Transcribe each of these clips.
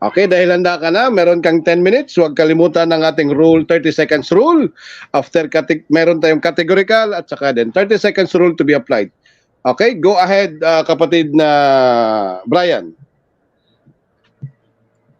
Okay, dahil handa ka na, meron kang 10 minutes. Huwag kalimutan ng ating rule, 30 seconds rule. After meron tayong categorical at saka din 30 seconds rule to be applied. Okay, go ahead kapatid na Brian.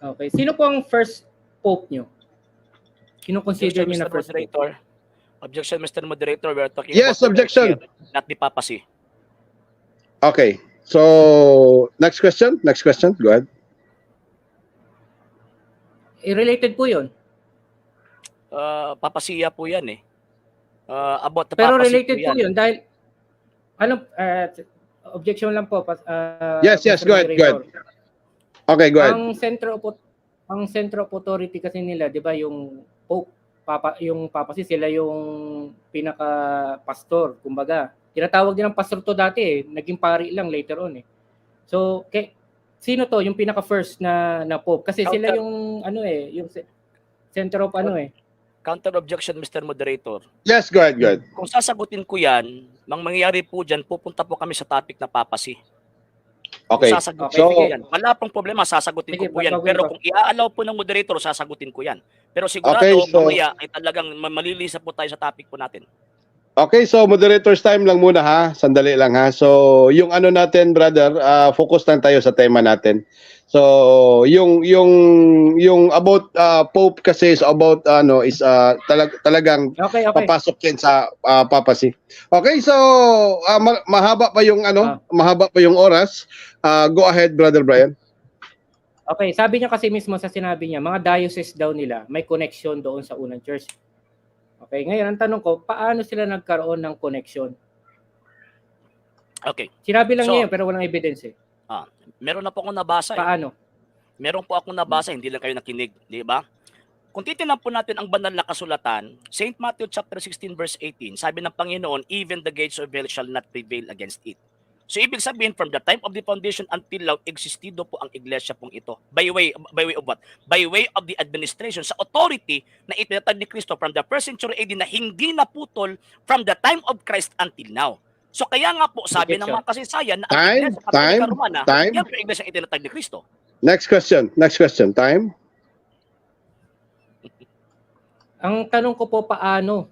Okay, sino po ang first pope nyo? Sino consider Objection, nyo na Mr. first pope? Moderator. Objection, Mr. Moderator. We are talking Yes, about objection. the here, not the papacy. Okay, so next question. Next question, go ahead. Related po yun. Papasiya po yan eh. About the Pero papacy related po yan. yun dahil objection lang po. Yes, Mr. go ahead, go ahead. Moderator. Okay, go ahead. Ang center of authority kasi nila, 'di ba, yung pope, yung papacy, sila yung pinaka-pastor, kumbaga. Tinatawag din ng pastor to dati eh, naging pari lang later on eh. So, sino to yung pinaka-first na pope? Kasi sila yung yung center of Counter objection, Mr. Moderator. Yes, go ahead, go ahead. Kung sasagutin ko yan, mangyayari po dyan, pupunta po kami sa topic na papacy. Okay. Sasagutin So, ko yan. Wala pong problema, sasagutin ko po yan. Pero kung i-allow po ng moderator, sasagutin ko yan. Pero sigurado, Okay, so- mamaya ay talagang malilisa po tayo sa topic po natin. Okay, so moderator's time lang muna ha. Sandali lang ha. So, yung ano natin, brother, focus lang tayo sa tema natin. So, yung about Pope kasi is about talagang Okay. papasok yan sa papacy. Okay, so mahaba pa yung mahaba pa yung oras. Go ahead, brother Brian. Okay, sabi niya kasi mismo sa sinabi niya, mga diocese daw nila may connection doon sa unang church. Okay, ngayon ang tanong ko, paano sila nagkaroon ng connection? Okay. Sinabi lang niya yun, pero walang evidence eh. Meron na po akong nabasa. Paano? Meron po akong nabasa, hindi lang kayo nakinig, di ba? Kung titingnan po natin ang banal na kasulatan, St. Matthew chapter 16 verse 18, sabi ng Panginoon, even the gates of hell shall not prevail against it. So ibig sabihin, from the time of the foundation until now, existido po ang iglesia pong ito. By way of what? By way of the administration, sa authority na itinatag ni Kristo from the first century AD na hindi naputol from the time of Christ until now. So kaya nga po, sabi ng mga kasaysayan na ang iglesia Katolika Romana, yan po ang iglesia itinatag ni Kristo. Next question. Time. Ang tanong ko po, paano?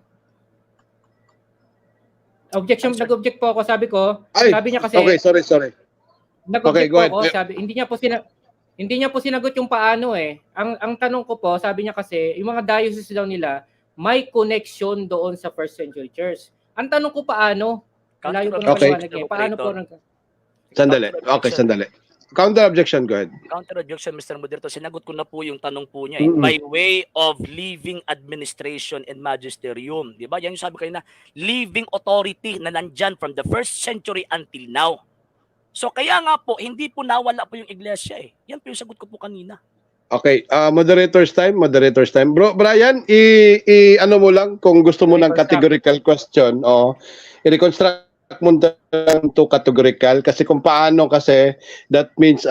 Nag-object po ako, sabi niya kasi, okay, sorry. Nag-object go ahead. po ako, sabi, hindi niya po sinagot yung paano eh. Ang tanong ko po, sabi niya kasi, yung mga diocese daw nila, may connection doon sa first century church. Ang tanong ko paano? Layo ko na paliwanag eh. Paano po? Sandali. Okay, sandali. Counter objection, go ahead. Counter objection, Mr. Moderator. Sinagot ko na po yung tanong po niya. By way of living administration and magisterium. Di ba? Yan yung sabi kayo na living authority na nandyan from the first century until now. So kaya nga po, hindi po nawala po yung iglesia eh. Yan po yung sagot ko po kanina. Okay, moderator's time. Bro, Brian, ano mo lang kung gusto mo ng categorical question o i-reconstruct mo to categorical kasi kung paano kasi that means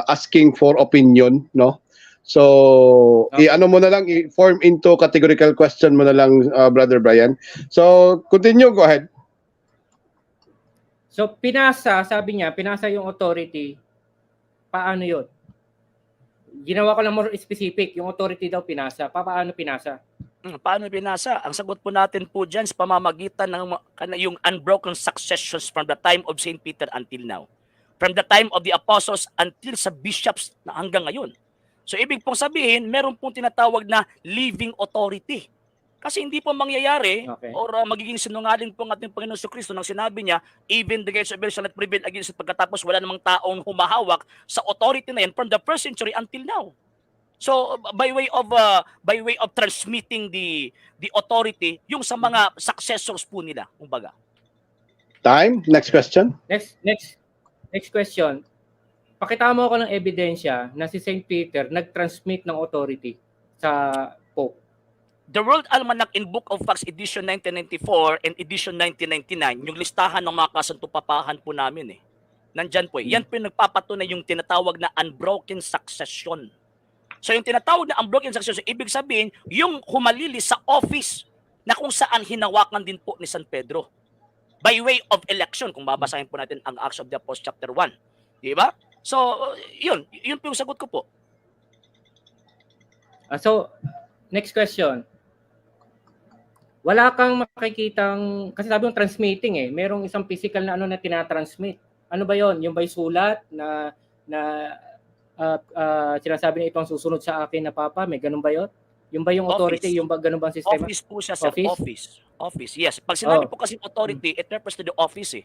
asking for opinion, no? So, i-ano mo na lang, i-form into categorical question mo na lang, Brother Brian. So, continue, go ahead. So, sabi niya, pinasa yung authority. Paano yun? Ginawa ko lang more specific. Yung authority daw pinasa. Paano pinasa? Paano pinasa? Ang sagot po natin po dyan sa pamamagitan ng yung unbroken successions from the time of St. Peter until now. From the time of the apostles until sa bishops na hanggang ngayon. So, ibig pong sabihin, meron pong tinatawag na living authority. Kasi hindi po mangyayari or magiging sinungaling po ang ating Panginoon Kristo nang sinabi niya, even the gates of hell shall not prevail against it, pagkatapos wala namang taong humahawak sa authority na yan from the first century until now. So by way of transmitting the authority yung sa mga successors po nila, kumbaga. Time. Next question. Next question. Pakita mo ako ng ebidensya na si St. Peter nag-transmit ng authority sa Pope. The World Almanac in Book of Facts edition 1994 and edition 1999, yung listahan ng mga kasantupapahan po namin eh. Nandyan po eh. Yan po yung nagpapatunay yung tinatawag na unbroken succession. So yung tinatawag na unbroken succession, ibig sabihin, yung humalili sa office na kung saan hinawakan din po ni San Pedro. By way of election, kung babasahin po natin ang Acts of the Apostles chapter 1. Di ba? So, yun po yung sagot ko po. So, next question. Wala kang makikitang, kasi sabi mo transmitting merong isang physical na na tinatransmit. Ano ba yon? Yung ba'y sulat na sinasabi na ito ang susunod sa akin na Papa? May ganun ba yon? Yung ba yung authority? Office. Yung ba ganun ba ang sistema? Office po siya, sir. Office. Yes. Pag Oh. sinabi po kasi authority, it refers to the office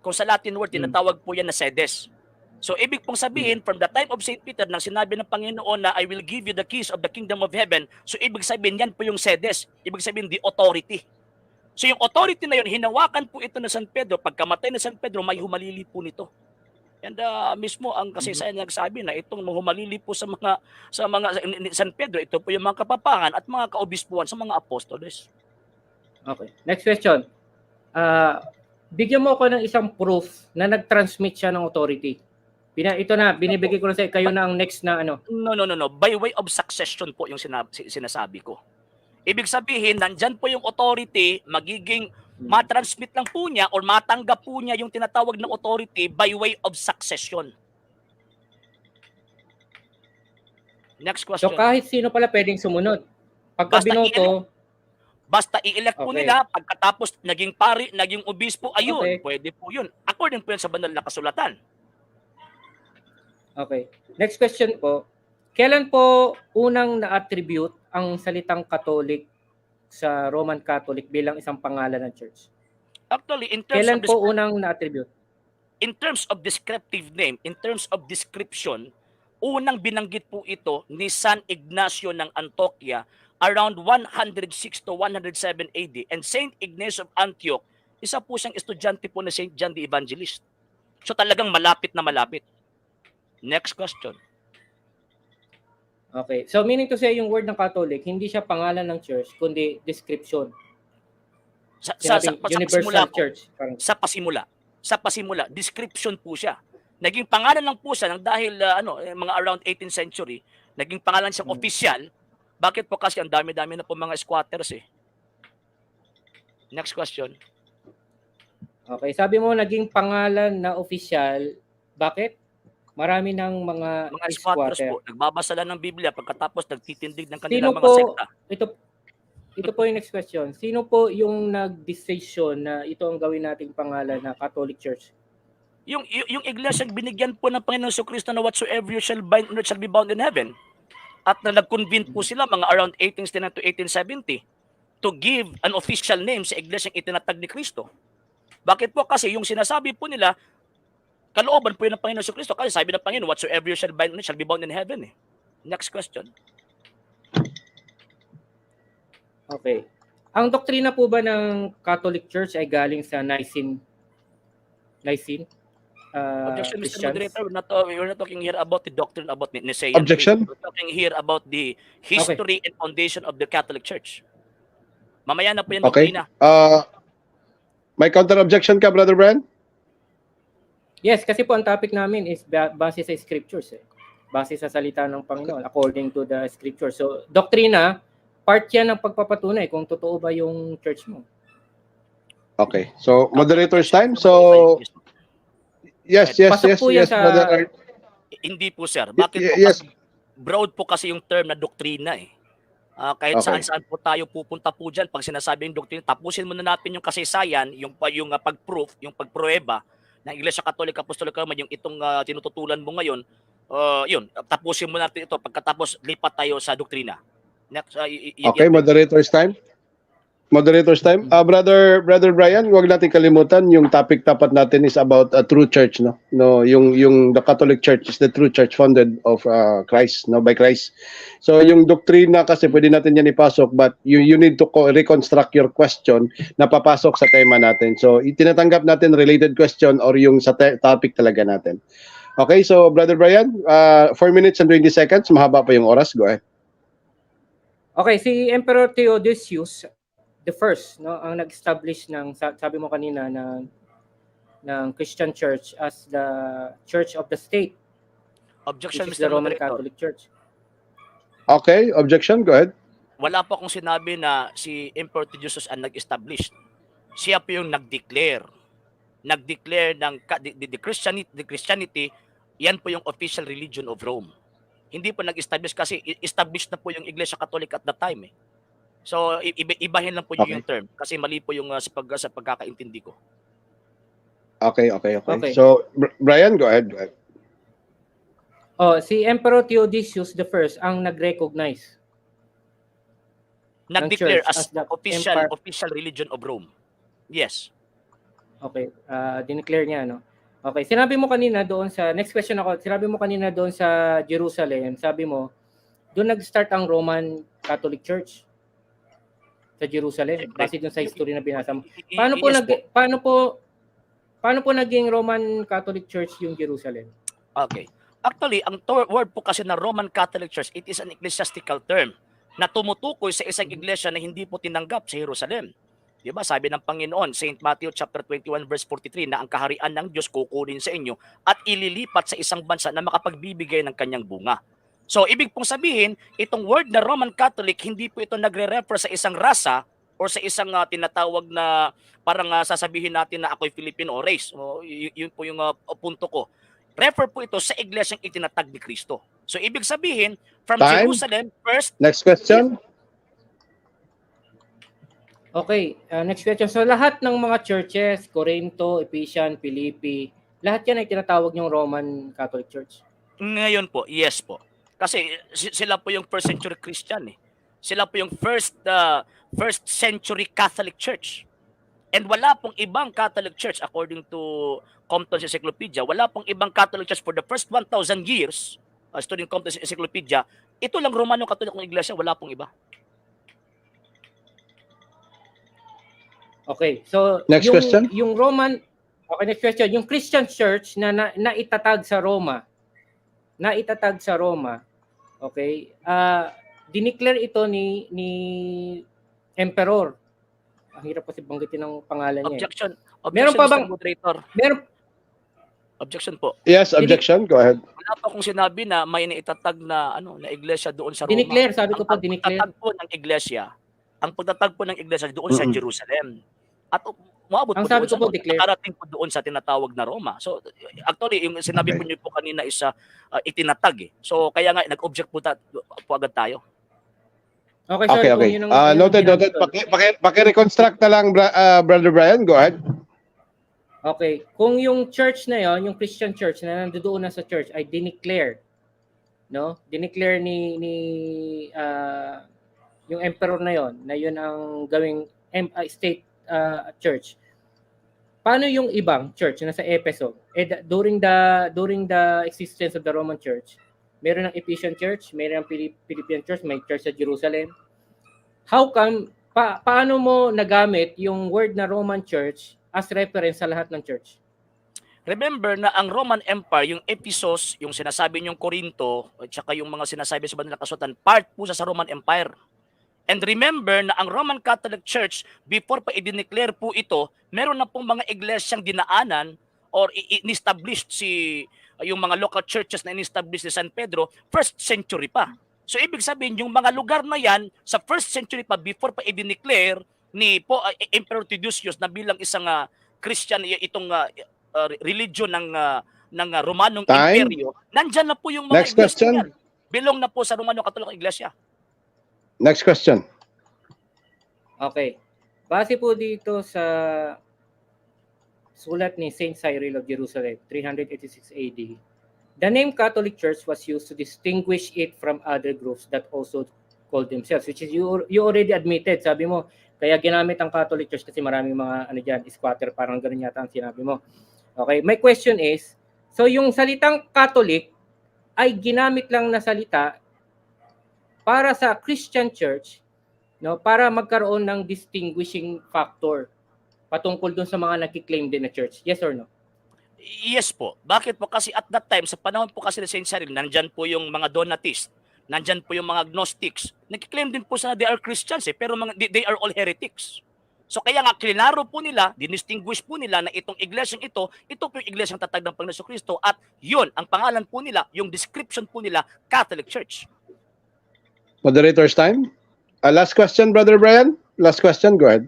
Kung sa Latin word, tinatawag po yan na sedes. So, ibig pong sabihin, from the time of St. Peter, nang sinabi ng Panginoon na I will give you the keys of the kingdom of heaven, so ibig sabihin, yan po yung sedes. Ibig sabihin, the authority. So, yung authority na yun, hinawakan po ito ng San Pedro. Pagkamatay ng San Pedro, may humalili po nito. And mismo ang kasaysayan nagsabi na itong humalili po sa mga San Pedro, ito po yung mga kapapangan at mga kaobispuan sa mga apostoles. Okay. Next question. Bigyan mo ako ng isang proof na nag-transmit siya ng authority. Ito na, binibigay ko na sa kayo na ang next na ano. No. By way of succession po yung sinasabi ko. Ibig sabihin, nandyan po yung authority, magiging matransmit lang po niya or matanggap po niya yung tinatawag na authority by way of succession. Next question. So kahit sino pala pwedeng sumunod. Pagka binoto, basta i-elect po nila, pagkatapos naging pari, naging obispo, ayun, pwede po yun. According po yun sa banal na kasulatan. Okay. Next question po. Kailan po unang na-attribute ang salitang Catholic sa Roman Catholic bilang isang pangalan ng church? Actually, in terms kailan of po unang na-attribute? In terms of descriptive name, in terms of description, unang binanggit po ito ni San Ignacio ng Antioquia around 106 to 107 AD. And Saint Ignatius of Antioch, isa po siyang estudyante po na Saint John the Evangelist. So talagang malapit na malapit. Next question. Okay. So meaning to say, yung word ng Catholic, hindi siya pangalan ng church, kundi description. Sa Universal Church. Sa pasimula, description po siya. Naging pangalan lang po siya dahil mga around 18th century, naging pangalan siyang official. Bakit po? Kasi ang dami-dami na po mga squatters Next question. Okay, sabi mo naging pangalan na official. Bakit? Marami ng mga squatters squatter. po. Nagbabasa lang ng Biblia pagkatapos nagtitindig ng kanilang mga sekta. Ito po yung next question. Sino po yung nag-decision na ito ang gawin nating pangalan na Catholic Church? Yung iglesia binigyan po ng Panginoon Jesucristo na whatsoever you shall bind on earth shall be bound in heaven. At nag-convene po sila mga around 1869 to 1870 to give an official name sa iglesia itinatag ni Kristo. Bakit po? Kasi yung sinasabi po nila, kalooban po yun ng Panginoon Jesucristo. Kasi sabi ng Panginoon, whatsoever you shall bind on earth shall be bound in heaven. Next question. Okay. Ang doktrina po ba ng Catholic Church ay galing sa Nicene? Objection, Mr. Moderator. We're not talking here about the doctrine about Nicaean. Objection? We're talking here about the history and foundation of the Catholic Church. Mamaya na po yan, doktrina. May counter-objection ka, Brother Brian? Yes, kasi po ang topic namin is base sa scriptures. Base sa salita ng Panginoon according to the scripture. So, doktrina, part yan ng pagpapatunay kung totoo ba yung church mo. Okay. So, moderator's time. So, yes, Brother. Hindi po, sir. Bakit po? Yes. Broad po kasi yung term na doktrina kahit saan-saan po tayo pupunta po dyan. Pag sinasabi yung doktrina, tapusin muna natin yung kasaysayan, yung pag-proof, yung pagprueba ng Iglesia Catholic Apostolic Roman, yung itong tinututulan mo ngayon, yun, tapusin mo natin ito. Pagkatapos, lipat tayo sa doktrina. Next, okay, moderator's time. Brother Brian, huwag natin kalimutan yung topic tapat natin is about a true church, no? No, yung the Catholic Church is the true church founded of Christ, no, by Christ. So yung doktrina kasi pwede natin yan ipasok, but you need to reconstruct your question na papasok sa tema natin. So itinatanggap natin related question or yung sa topic talaga natin. Okay, so Brother Brian, 4 minutes and 20 seconds, mahaba pa yung oras. Go ahead. Okay, si Emperor Theodosius the first, no, ang nag-establish ng, sabi mo kanina, ng Christian Church as the Church of the State. Objection, which is Mr. the Roman Moderator. Catholic Church. Okay, objection, go ahead. Wala po akong sinabi na si Emperor Theodosius ang nag-establish. Siya po yung nag-declare. Nag-declare ng the Christianity, yan po yung official religion of Rome. Hindi po nag-establish kasi established na po yung Iglesia Catholic at that time eh. So ibahin lang po Okay. yung term kasi mali po yung sa pagkakaintindi ko. Okay. Okay. So, Brian, go ahead. Oh, si Emperor Theodosius the First ang nag-recognize Nag-declare church as as the official religion of Rome. Yes. Okay, dineclare niya, no? Okay, sinabi mo kanina doon sa, next question ako, sinabi mo kanina doon sa Jerusalem, sabi mo, doon nag-start ang Roman Catholic Church sa Jerusalem, base doon sa history na binasa mo. Paano po Yes paano po naging Roman Catholic Church yung Jerusalem? Okay. Actually, ang word po kasi na Roman Catholic Church, it is an ecclesiastical term na tumutukoy sa isang iglesia na hindi po tinanggap sa Jerusalem. Di ba? Sabi ng Panginoon, St. Matthew chapter 21 verse 43, na ang kaharian ng Diyos kukunin sa inyo at ililipat sa isang bansa na makapagbibigay ng kanyang bunga. So, ibig pong sabihin, itong word na Roman Catholic, hindi po ito nagre-refer sa isang rasa or sa isang tinatawag na parang sasabihin natin na ako'y Filipino race. Yun po yung punto ko. Refer po ito sa iglesyang itinatag ni Kristo. So, ibig sabihin, from Time. Jerusalem, first, Next question. Okay, next question. So lahat ng mga churches, Corinto, Ephesians, Philippi, lahat yan ay tinatawag niyong Roman Catholic Church. ngayon po, yes po. Kasi sila po yung first century Christian eh. Sila po yung first century Catholic Church. And wala pong ibang Catholic Church according to Compton's Encyclopedia, wala pong ibang Catholic Church for the first 1,000 years, studying Compton's Encyclopedia, ito lang Romano Catholic ng iglesia, wala pong iba. Okay, so Next question. Yung Roman, okay, next question. Yung Christian Church na itatag sa Roma, okay, dineclare ito ni Emperor. Ang hirap kasi banggitin ng pangalan niya. Objection. Meron pa bang Mr. Moderator? Objection po. Yes, objection. Go ahead. Wala pa akong sinabi na may naitatag na na iglesia doon sa Roma. Dineclare, sabi ko po, dineclare. Ang pagtatag po ng iglesia doon sa Jerusalem. At umabot Ang po sabi doon ko po, declare. nakarating po doon sa tinatawag na Roma. So actually yung sinabi po niyo po kanina is itinatag eh. So kaya nga nag-object po agad tayo. Okay, sorry. Okay. Kung yun ang Noted. Paki-reconstruct na lang, Brother Brian. Go ahead. Okay, kung yung church na yon, yung Christian church na nandoon na sa church ay dineclare, no? Dineclare ni yung emperor na yon ang gawing state church. Paano yung ibang church na sa Epheso? During the existence of the Roman Church, meron ng Ephesian Church, meron ng Philippian Church, may church sa Jerusalem. How come paano mo nagamit yung word na Roman Church as reference sa lahat ng church? Remember na ang Roman Empire, yung Ephesus, yung sinasabi niyong Corinto, at saka yung mga sinasabi sa banal na kasulatan, part po sa Roman Empire. And remember na ang Roman Catholic Church, before pa i-declare po ito, meron na pong mga iglesyang dinaanan or in-established yung mga local churches na in-establish ni San Pedro, first century pa. So ibig sabihin, yung mga lugar na yan, sa first century pa, before pa i-declare ni Emperor Theodosius na bilang isang Christian, itong religion ng Romanong Imperyo, nandyan na po yung mga Next question. yan. Belong na po sa Romano Catholic Iglesia. Next question. Okay. Base po dito sa sulat ni Saint Cyril of Jerusalem, 386 AD, the name Catholic Church was used to distinguish it from other groups that also called themselves, which is you already admitted. Sabi mo, kaya ginamit ang Catholic Church kasi maraming mga squatter, parang ganun yata ang sinabi mo. Okay, my question is, so yung salitang Catholic ay ginamit lang na salita para sa Christian Church, no, para magkaroon ng distinguishing factor patungkol dun sa mga nagki-claim din na church. Yes or no? Yes po. Bakit po? Kasi at that time, sa panahon po kasi ni Saint Cyril, nandyan po yung mga Donatist, nandyan po yung mga Gnostics. Nagki-claim din po sa they are Christians pero they are all heretics. So kaya nga, klinaro po nila, dinistinguish po nila na itong iglesyang ito po yung iglesyang tatag ng Panginoon Kristo at yun, ang pangalan po nila, yung description po nila, Catholic Church. Moderator's time. Last question, Brother Brian. Last question. Go ahead.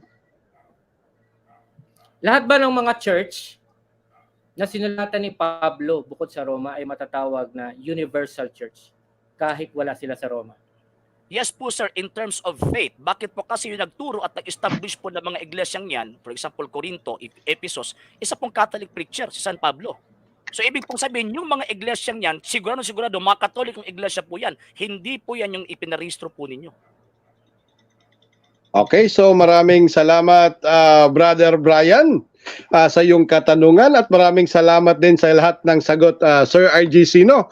Lahat ba ng mga church na sinulatan ni Pablo bukod sa Roma ay matatawag na Universal Church? kahit wala sila sa Roma. Yes po sir, in terms of faith. Bakit po kasi yung nagturo at nag-establish po ng mga iglesyang yan, for example, Corinto, Ephesus, isa pong Catholic preacher, si San Pablo. So ibig pong sabihin, yung mga iglesyang yan, sigurado, mga Katolikong iglesia po yan. Hindi po yan yung ipinarehistro po ninyo. Okay, so maraming salamat Brother Brian sa iyong katanungan at maraming salamat din sa lahat ng sagot Sir RG Sino.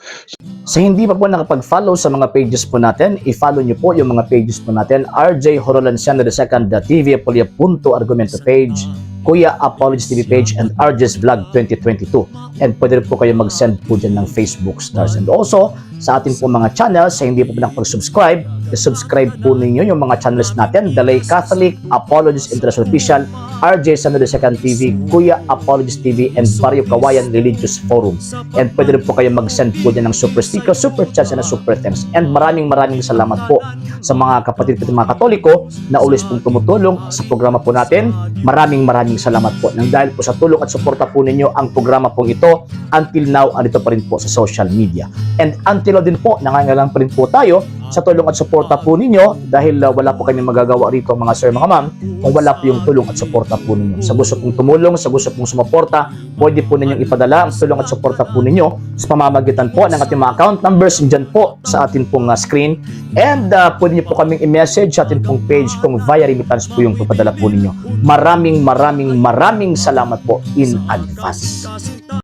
Sa hindi pa po nakapag-follow sa mga pages po natin, i-follow nyo po yung mga pages po natin, RJ Horolanciano II, TV Apolia Punto Argumento page, Kuya Apologist TV page, and RJ's Vlog 2022. And pwede rin po kayo mag-send po dyan ng Facebook stars. And also, sa ating po mga channels, sa hindi po nakapag-subscribe, subscribe po ninyo yung mga channels natin, The Lay Catholic, Apologist International Official, RJ Sano II TV, Kuya Apologist TV, and Barrio Kawayan Religious Forum. And pwede rin po kayo mag-send po dyan ng super sticker, super chats, and super thanks. And maraming salamat po sa mga kapatid at mga Katoliko na ulis pong tumutulong sa programa po natin. Maraming salamat po. Nang dahil po sa tulong at suporta po ninyo, ang programa pong ito, until now, andito pa rin po sa social media. And until now din po, nangangailangan pa rin po tayo sa tulong at suporta po ninyo dahil wala po kami magagawa rito mga sir, mga ma'am, kung wala po yung tulong at suporta po ninyo. Sa gusto pong tumulong, sa gusto pong sumuporta, pwede po ninyong ipadala ang tulong at suporta po ninyo sa pamamagitan po ng ating mga account numbers dyan po sa ating pong screen. And pwede niyo po kaming i-message sa ating pong page kung via remittance po yung papadala po ninyo. Maraming salamat po in advance.